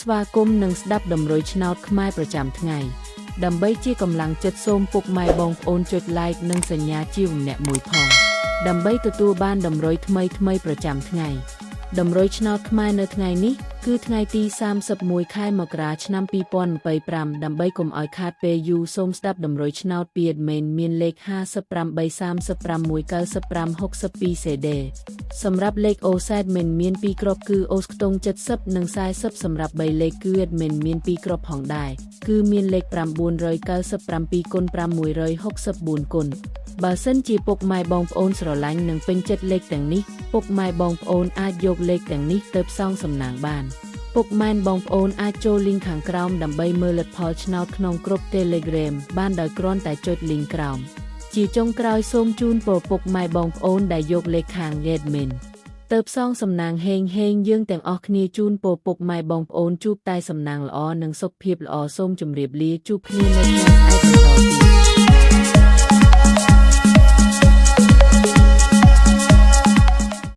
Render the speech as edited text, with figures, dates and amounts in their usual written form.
ស្វាគមន៍និងស្ដាប់តម្រុយឆ្នោតខ្មែរប្រចាំថ្ងៃដើម្បីជាកម្លាំងចិត្តសូមពុកម៉ែបងប្អូនចុច Like និងសញ្ញាជាម្នាក់មួយផងដើម្បីទទួលបានតម្រុយថ្មីៗប្រចាំថ្ងៃតម្រុយឆ្នោតខ្មែរនៅថ្ងៃនេះគឺថ្ងៃទី31ខែមករាឆ្នាំ2025ដើម្បីកុំឲ្យខាតពេលយូរសូមស្ដាប់តម្រុយឆ្នោតពី admin មានលេខ58 36 95 62 CD សម្រាប់លេខ OZ មិនមាន2គ្រាប់គឺអូសខ្ទង់70និង40សម្រាប់3លេខគឺ admin មាន2គ្រាប់ផងដែរគឺមានលេខ997គុណ664គុណបើសិនជាពុកម៉ែបងប្អូនស្រឡាញ់និងពេញចិត្តលេខទាំងនេះពុកម៉ែបងប្អូនអាចយកលេខទាំងនេះទៅផ្សងសំណាងបានពុកម៉ែបងប្អូនអាចចូលលីងខាងក្រោមដើម្បីមើលលទ្ធផលឆ្នោតក្នុងក្រុម Telegram បានដោយគ្រាន់តែចុចលីងក្រោមជាចុងក្រោយសូមជូនពរពុកម៉ែបងប្អូនដែលយកលេខខាង admin ទៅផ្សងសំណាងហេងហេងយើងទាំងអស់គ្នាជូនពរពុកម៉ែបងប្អូនជួបតែសំណាងល្អនិងសុខភាពល្អសូមជម្រាបលាជួបគ្នានៅថ្ងៃស្អែកបន្តទៀត។